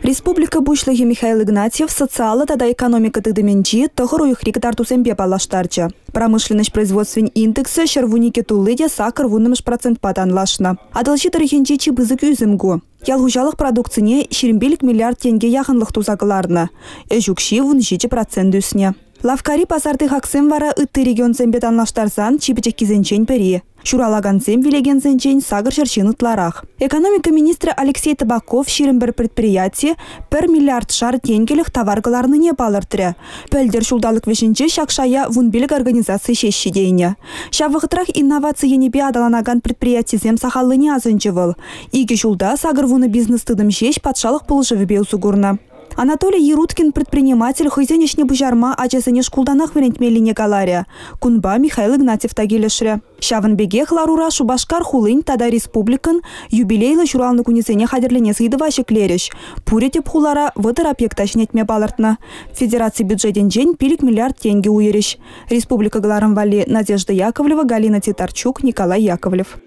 Республика Пуҫлӑхӗ Михаил Игнатьев социаллӑ тата экономика тытӑмӗнчи тӑхӑр уйӑхри кӑтартусемпе паллаштарчӗ. Промышленноҫ производствин индексӗ 112 тулли те 80 процентпа танлашнӑ. Атӑлҫи тӑрӑхӗнчи чи пысӑк ӳсӗм ку. Ял хуҫалӑх продукцине 25 миллиард тенкӗ яхӑнлӑх туса кӑларнӑ. Ӗҫ укҫи 17 процент ӳснӗ. Лавккари пасарти хаксем вара ытти регионсемпе танлаштарсан чи пӗчӗккисенчен пӗри. Ҫуралакансем вилекенсенчен 800 ҫын ытларах. Экономика министрӗ Алексей Табаков 21 предприяти 1 миллиардшар тенкӗлӗх тавар кӑларнине палӑртрӗ. Пӗлтӗр ҫулталӑк вӗҫӗнче ҫак шая 15 организаци ҫеҫ ҫитейнӗ. Ҫав вӑхӑтрах инноваци енӗпе аталанакан предприятисем сахаллине асӑнчӗ вӑл. Икӗ ҫулта 80 бизнес тытӑм ҫеҫ патшалӑх пулӑшӑвӗпе усӑ курнӑ. Анатолий Еруткин предприниматель хӑйсен ӗҫне пуҫарма ачасене шкултанах вӗрентмеллине каларӗ. Кунпа Михаил Игнатьев та килӗшрӗ. Ҫавӑн пекех ларура Шупашкар хулин тата республикӑн юбилейлӑ ҫуралнӑ кунӗсене хатӗрленес ыйтӑва ҫӗклерӗҫ. Пурӗ тӗп хулара 30 объекта ҫӗнетме палӑртнӑ. Федераци бюджетӗнчен 5 миллиард тенкӗ уйӑрӗҫ. Республика кӑларӑм валли Надежда Яковлева, Галина Титарчук, Николай Яковлев.